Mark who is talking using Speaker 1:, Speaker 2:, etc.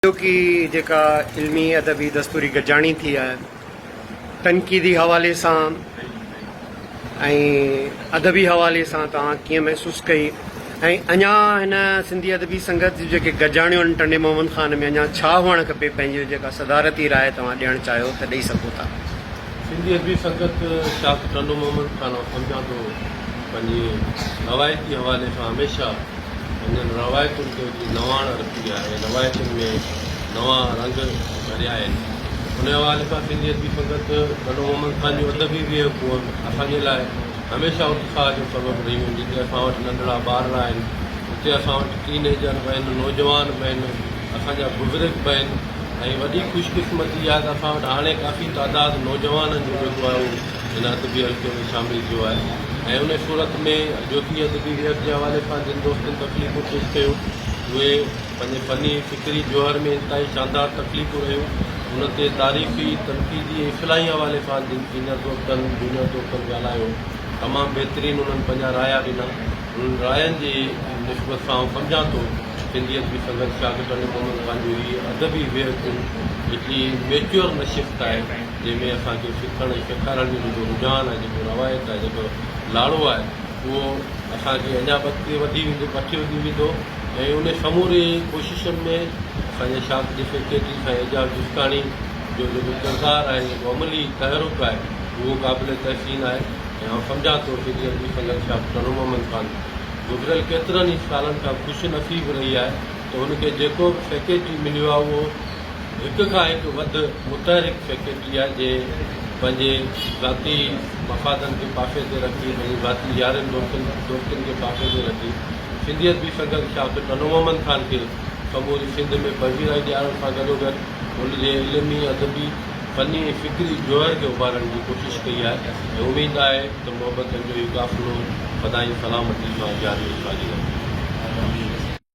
Speaker 1: اڄوڪي جيڪا علمي ادبي دستوري گڏجاڻي ٿي آهي، تنقيدي حوالي سان ۽ ادبي حوالي سان توهان ڪيئن محسوس ڪئي ۽ اڃا هن سنڌي ادبي سنگت جون جيڪي گڏجاڻيون آهن ٽنڊي محمد خان ۾ اڃا ڇا هئڻ کپي پنهنجي جيڪا صدارتي راء توهان ڏيڻ چاهيو ته ڏئي سگهو ٿا.
Speaker 2: سنڌي ادبي سنگت شاخ ٽنڊو محمد خان آئون سمجهان ٿو پنهنجي روايتي حوالي سان هميشه پنهنجن روايتن کي هڪڙي نواڻ رکي آهي ۽ روايتن ۾ نوان رنگ ڀريا آهن. ان حوالي سان سنڌي ادبي سنگت ٽنڊو محمد خان جون ادبي ويهڪون اسان جي لاء هميشه اتساهه جو سبب رهيون آهن. جتي اسان وٽ ننڍڙا ٻارڙا آهن، اتي اسان وٽ ٽين ايجر به آهن، نوجوان به آهن، اسان جا بزرگ به آهن ۽ وڏي خوش قسمتي اها آهي ته اسان وٽ هاڻي ڪافي تعداد نوجوانن جو جيڪو آهي اهو هن ادبي حلقي ۾ شامل ٿيو آهي ۽ ان صورت ۾ اڄوڪي ادبي ويهڪ جي حوالي سان جن دوستن تخليقون پيش ڪيون، اهي پنهنجي فني ۽ فڪري جوهر ۾ انتهائي شاندار تخليقون رهيون. ان تي تعريفي، تنقيدي ۽ اصلاحي حوالي سان جن سينئر دوستن، جونيئر دوستن ڳالهايو، تمام بهترين انهن پنهنجا رايا ڏنا. انهن راين جي نسبت سان آئون سمجهان ٿو سنڌي ادبي سنگت شاگرد ٽنڊي محمد خان جو هيء ادبي ويهڪون هڪڙي ميچوئر نشست آهي. جنهن ۾ اسان کي سکڻ ۽ سيکارڻ جو جيڪو رجحان آهي، جيڪو روايت آهي، جيڪو لاڙو آهي، اهو اسان کي اڃا به اڳتي وڌي ويندو، وٺي وڌي ويندو ۽ ان سموري ڪوششن ۾ اسان جي شاخ جي سيڪريٽري سائين اعجاز جسڪاڻي جو جيڪو ڪردار آهي، جيڪو عملي تحرڪ آهي، اهو قابل تحسين آهي ۽ آئون سمجهان ٿو سنڌي ادبي سنگت شاخ ٽنڊو محمد خان گذريل ڪيترن ئي سالن کان خوش نصيب رهي آهي ته هن کي جيڪو به سيڪريٽري مليو آهي اهو هڪ کان هڪ وڌ متحرڪ سيڪريٽري آهي جنهن پنهنجي ذاتي مفادن کي پاسي تي رکي پنهنجي ذاتي يارين دوستن دوستين کي پاسي تي رکي سنڌي ادبي سنگت شاخ ٽنڊو محمد خان کي سموري سنڌ ۾ پذيرائي ڏيارڻ سان گڏوگڏ هن جي علمي ادبي فني ۽ فڪري جوهر کي اڀارڻ جي ڪوشش ڪئي آهي ۽ اميد آهي ته محبتن جو هي قافلو سدائين سلامتي سان جاري ۽ ساري رهندو.